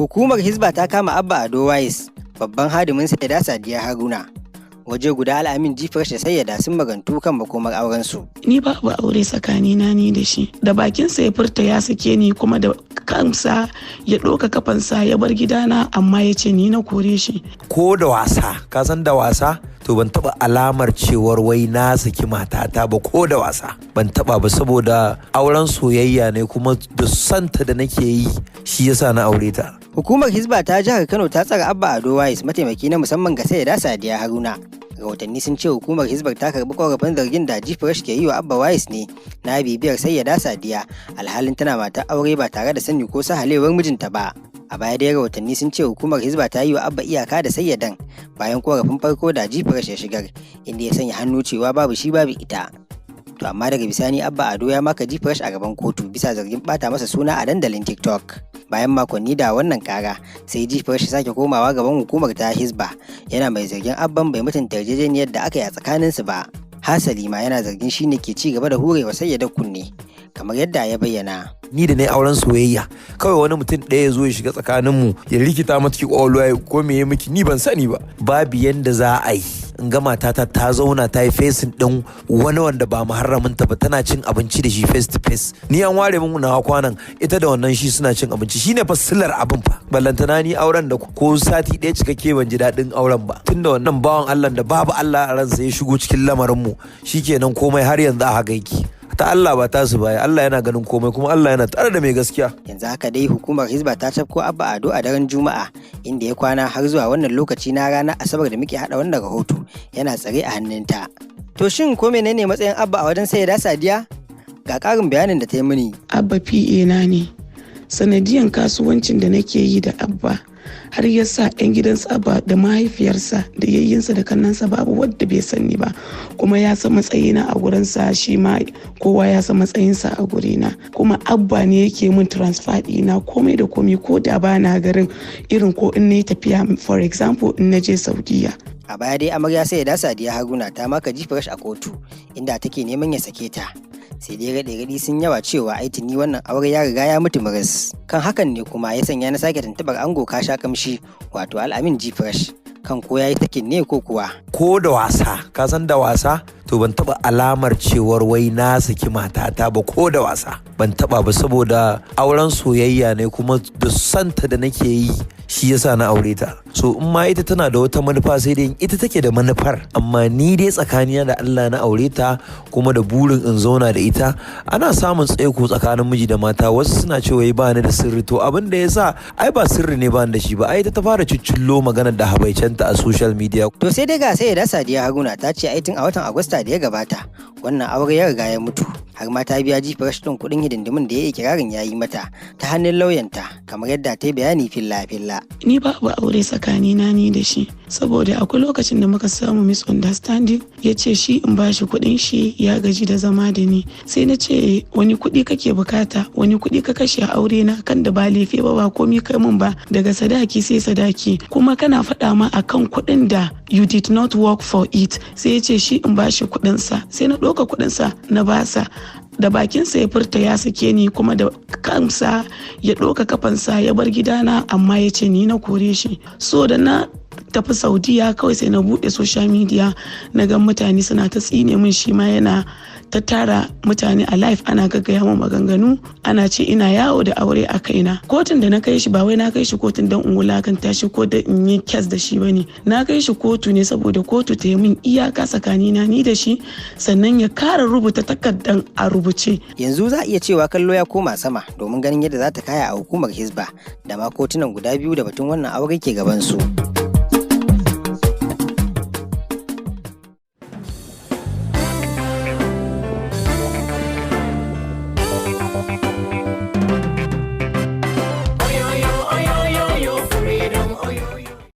Hukumar Hisba ta kama Abba Ado Wais, babban hadimin Sayyada Sadiya Haruna. Waje guda, Al'amin G-Fresh da Sayyada sun magantu kan makomar aurensu. Ni babu aure tsakanina ni da shi. Da bakinsa ya furta ya sake ni, kuma da kansa ya ɗauka kafansa ya bar gidana, amma ya ce ni na kore shi. Ko da wasa, ka san da wasa, to ban taba alamar cewar wai na saki matata ba. Ko da wasa ban taba ba, saboda auren soyayya ne, kuma da santa da nake yi shi yasa na aure ta. Hukumar Hisba ta jihar Kano ta tsara Abba Ado Wais, mataimaki na musamman ga Sayyada Sadiya Haruna. Rahotanni sun ce hukumar Hisbar ta karbi korafin zargin da G-Fresh ke yi wa Abba Wais ne na bibiyar Sayyada Sadiya alhalin tana matar aure, ba tare da sani ko sahalewar mijinta ba. A baya dai rahotanni sun ce hukumar Hisba ta yi wa Abba iyaka da Sayyadan bayan korafin farko da G-Fresh ya shigar, inda ya sanya hannu cewa babu shi babu ita. To amma daga bisani Abba Ado ya maka G-Fresh a gaban kotu bisa zargin bata masa suna a dandalin TikTok. Bayan makonni da wannan kara, sai G-Fresh sake komawa gaban hukumar ta Hisba, yana mai zargin Abban bai mutunta yarjejeniyar da aka yi a tsakaninsu ba. Hasali ma yana zargin shine ke ci gaba da hurewa Sayyada kunne, kamar yadda ya bayyana. Ni da na auren soyayya, kawai wani mutum ɗaya ya zo ya shiga tsakaninmu ya rikita mata kwakwalwa ko me ya miki, ni ban sani ba. Babu yanda za a yi in ga matata ta zauna ta yi facing ɗin wani wanda ba muharraminta ba, tana cin abinci da shi face to face. Ni an ware min nawa kwanan, ita da wannan shi suna cin abinci. Shine fa silar abin fa. Ballantana ni auren da ko sati ɗaya cikakke ban ji daɗin auren ba, tunda wannan bawan Allah da babu Allah a ransa ya shigo cikin lamarin mu, shikenan komai har yanzu a haka yake. Ta Allah ba tasu baya. Allah yana ganin komai, kuma Allah yana tare da mai gaskiya. Yanzu haka dai hukumar Hizba ta cafko Abba Ado a daren Juma'a, inda ya kwana har zuwa wannan lokaci na ranar Asabar da muke hada wannan rahoto yana tsare a hannunta. To shin ko menene matsayin Abba a wajen Sayyada Sadiya? Ga ƙarin bayanin da ta yi mini. Abba PA na ne. Sanadiyan kasuwancin da nake yi da Abba har ya sa 'yan gidan Abba da mahaifiyarsa da yayyinsa da kannansa babu wadda bai sani ba, kuma ya san matsayina a gurinsa, shi ma kowa ya san matsayinsa a gurina. Kuma Abba ne yake min transfer ɗina komai da komai, ko da ba na garin, irin ko in na tafiya, for example in na je Saudiya. A baya dai amarya Sayyada Sadiya Haruna ta maka G-Fresh a kotu, inda take neman ya sake ta. Sai dai raɗe-raɗi sun yawa cewa ai tuni wannan aure ya riga ya mutu maris. Kan hakan ne kuma ya sanya na sake tuntubar ango kasha kamshi, wato Al'amin G-Fresh, kan ko yayi sakin ne ko kuwa. Ko da wasa, ka san da wasa, to ban taba alamar cewar wai na saki matata ba. Ko da wasa ban taba ba, saboda auren soyayya ne, kuma da santa da nake yi shi yasa na aure ta. So in ma ita tana da wata manufa, sai dai ita take da manufar, amma ni dai tsakanina da Allah na aure ta, kuma da burin in zauna da ita. Ana samun tsaiko tsakanin miji da mata. Wasu suna cewa ba ni da sirri. To abin da yasa ai ba sirri ne ba ni da shi ba, ai ita ta fara ciccillo maganar da habaicenta a social media. To sai dai ga Sayyada Sadiya Haruna ta ce ai tun a watan Agusta da ya gabata wannan aure ya riga ya mutu, har ma ta biya G-Fresh ɗin kuɗin hidindimin da ya yi kirarin ya yi mata ta hannun lauyanta, kamar yadda ta yi bayani filla-filla. Ni babu aure tsakanina ni da shi, saboda akwai lokacin da muka samu misunderstanding, ya ce shi in bashi kuɗin shi, ya gaji da zama da ni. Sai na ce, "Wani kuɗi kake bukata? Wani kuɗi ka kashe a aure na kan da ba lefe ba, ba komi kai mun ba, daga sadaki sai sadaki, kuma kana faɗa ma akan kuɗin da you did not work for it?" Sai ya ce shi in bashi kuɗinsa. Sai na ɗauka kuɗinsa na basa. Da bakinsa ya furta ya sake ni, kuma da kansa ya ɗauka kafansa ya bar gidana, amma ya ce ni na kore shi. So da na tafi Saudiya kawai sai na buɗe social media, na ga mutane suna ta tsine min, shi ma yana ta tara mutane a live ana gaggaya min maganganu, ana ce ina yawo da aure a kaina. Kotun da na kai shi, ba wai na kai shi kotun don in wulakanta shi ko da in yi case da shi bane. Na kai shi kotu ne saboda kotu ta yi min iyaka tsakanina ni da shi, sannan ya kara rubuta takardan a rubuce. Yanzu za a iya cewa kallo ya koma sama domin ganin yadda za ta kaya a hukumar Hisba da ma kotunan guda biyu da batun wannan aure ke gabansu.